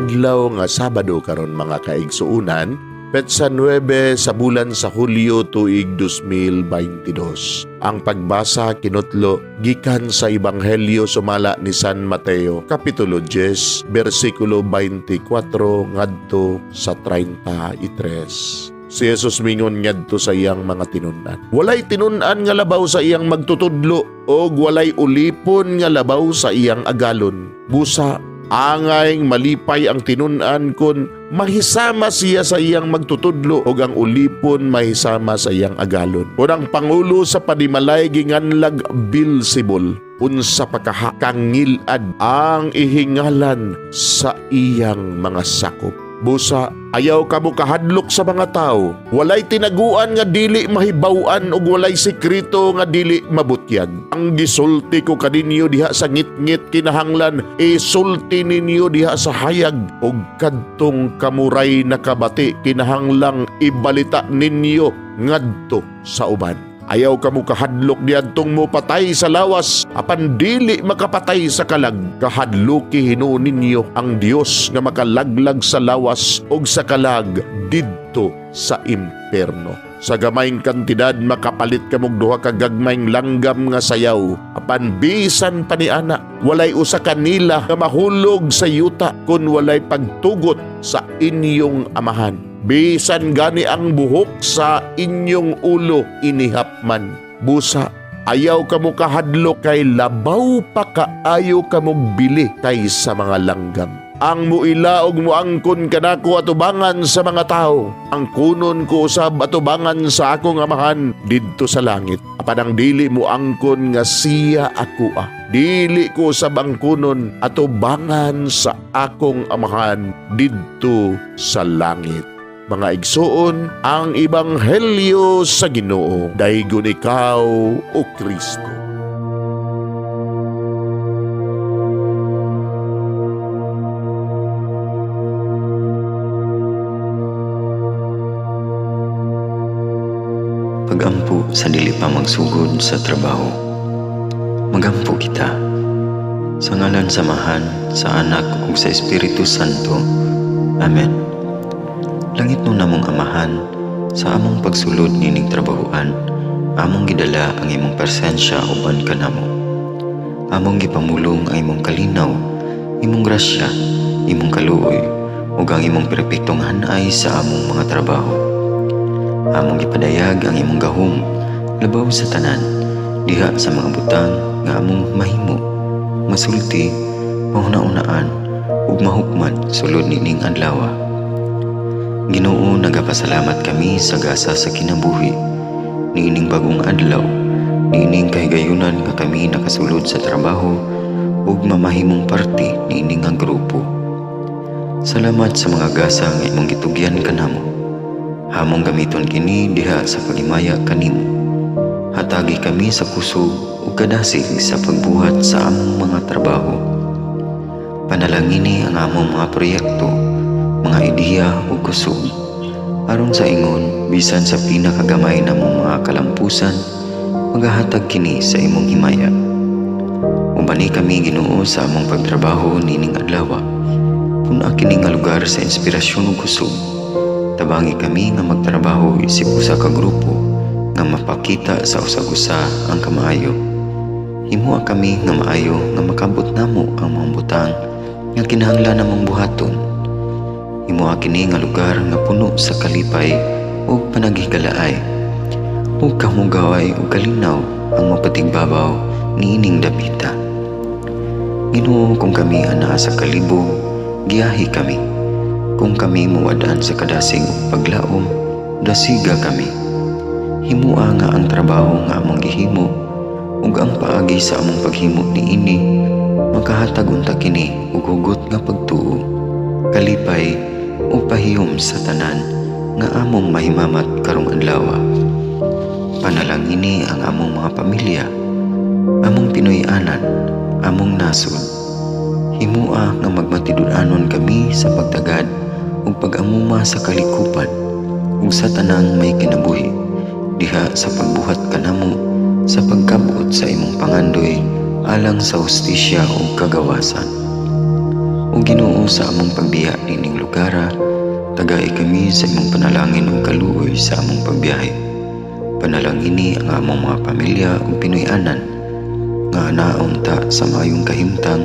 Adlaw nga Sabado karon, mga kaigsuunan, petsa 9 sa bulan sa Hulyo, tuig 2022. Ang pagbasa kinutlo gikan sa Ebanghelyo sumala ni San Mateo, kapitulo 10, bersikulo 24 ngadto sa 33. Si Jesus mingon ngadto sa iyang mga tinun-an: "Walay tinun-an nga labaw sa iyang magtutudlo og walay ulipon nga labaw sa iyang agalon. Busa angayng malipay ang tinun-an kun mahisama siya sa iyang magtutudlo ug ang ulipon mahisama sa iyang agalon. Kun ang pangulo sa panimalay ginganlag Beelzebul, unsa pa kaha kangilad ang ihingalan sa iyang mga sakop. Busa ayaw kamo kahadlok sa mga tao. Walay tinaguan nga dili mahibaw-an ug walay sekreto nga dili mabutyag. Ang gisulti ko kaninyo diha sa ngitngit, kinahanglan isulti ninyo diha sa hayag, ug kadtong kamo ray nakabati kinahanglang ibalita ninyo ngadto sa uban. Ayaw kamo kahadlok niadtong mo patay sa lawas apan dili makapatay sa kalag. Kahadluki hinuon ninyo ang Dios nga makalaglag sa lawas ug sa kalag didto sa imperno. Sa gamayng kantidad makapalit kamog duha ka gagmayng langgam nga sayaw, apan bisan pa niana, walay usa kanila nga mahulog sa yuta kun walay pagtugot sa inyong Amahan. Bisan gani ang buhok sa inyong ulo inihap man. Busa ayaw kamo kahadlok kay labaw pa kaayo kamog bili kaysa mga langgam. Ang muila og muangkon kanako atubangan sa mga tao, angkunon ko usab atubangan sa akong Amahan didto sa langit. Apan ang dili muangkon nga siya ako ah, dili ko usab angkunon atubangan sa akong Amahan didto sa langit." Mga igsoon, ang ebanghelyo sa Ginoo. Daygon ikaw, o Kristo. Pagampo sa dili pa magsugod sa trabaho. Magampo kita. Sa ngalan sa Amahan, sa Anak ug sa Espiritu Santo. Amen. Langitnon namong Amahan, sa among pagsulod nining trabahoan, among gidala ang imong presensya uban kanamo. Among gipamulong ang imong kalinaw, imong grasya, imong kaluoy, ug ang imong perpektong hanay sa among mga trabaho. Among gipadayag ang imong gahom labaw sa tanan diha sa mga butang nga among mahimo, masulti, mahuna-unaan ug mahukman sulod nining adlaw. Ginoo, nagapasalamat kami sa gasa sa kinabuhi niining bagong adlaw, niining kahigayunan nga kami nakasulod sa trabaho ug mamahimong parte niini nga grupo. Salamat sa mga gasa nga imong gitugyan kanamo. Among gamiton kini diha sa paghimaya kanimo. Hatagi kami sa kusog ug kadasig sa pagbuhat sa among mga trabaho. Panalangini ang among mga proyekto, mga ideya ug kusog, aron sa ingon bisan sa pinakagamay namong mga kalampusan, magahatag kini sa imong himaya. Ubani kami, Ginoo, sa among pagtrabaho nining adlaw. Pun-a kini nga lugar sa inspirasyon ug kusog. Tabangi kami nga magtrabaho isip usa ka grupo nga mapakita sa usag-usa ang kamaayo. Himoa kami nga maayo nga makabot namo ang mga butang nga kinahanglan namong buhaton. Himoa kini nga lugar nga puno sa kalipay ug panaghigalaay, ug kahugaway ug kalinaw ang mapatigbabaw niining dapita. Ginoo, kung kami anaa sa kalibog, giyahi kami. Kung kami mawad-an sa kadasig ug paglaom, dasiga kami. Himoa nga ang trabaho nga among gihimo ug ang paagi sa among paghimo niini makahatag unta kini og hugot nga pagtuo, kalipay ug pahiyom sa tanan nga among mahimamat karong adlaw. Panalangini ang among mga pamilya, among Pinoy-anan, among nasod. Himoa nga magmatinud-anon kami sa pagtagad ug pag-amuma sa kalikupan ug sa tanang may kinabuhi diha sa pagbuhat kanamo sa pagkabot sa imong pangandoy alang sa hustisya ug kagawasan. O Ginoo, sa among pagbiya niining lugara, tagai kami sa imong panalangin ug kaluoy sa among pagbiyahe. Panalangini ang among mga pamilya ug Pinoy-anan nga anaon ta sa maayong kahimtang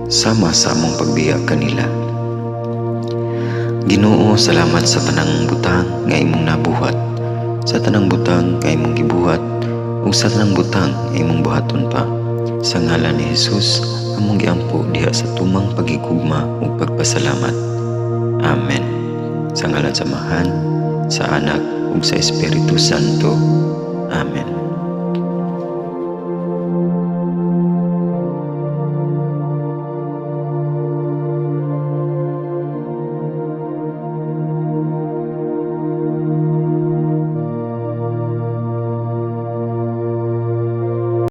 sama sa among pagbiya kanila. Ginoo, salamat sa tanang butang nga imong nabuhat, sa tanang butang nga imong gibuhat, ug sa tanang butang nga imong buhaton pa. Sa ngalan ni Jesus, among giampo diha sa tumang paghigugma ug pagpasalamat. Amen. Sa ngalan sa Amahan, sa Anak ug sa Espiritu Santo. Amen.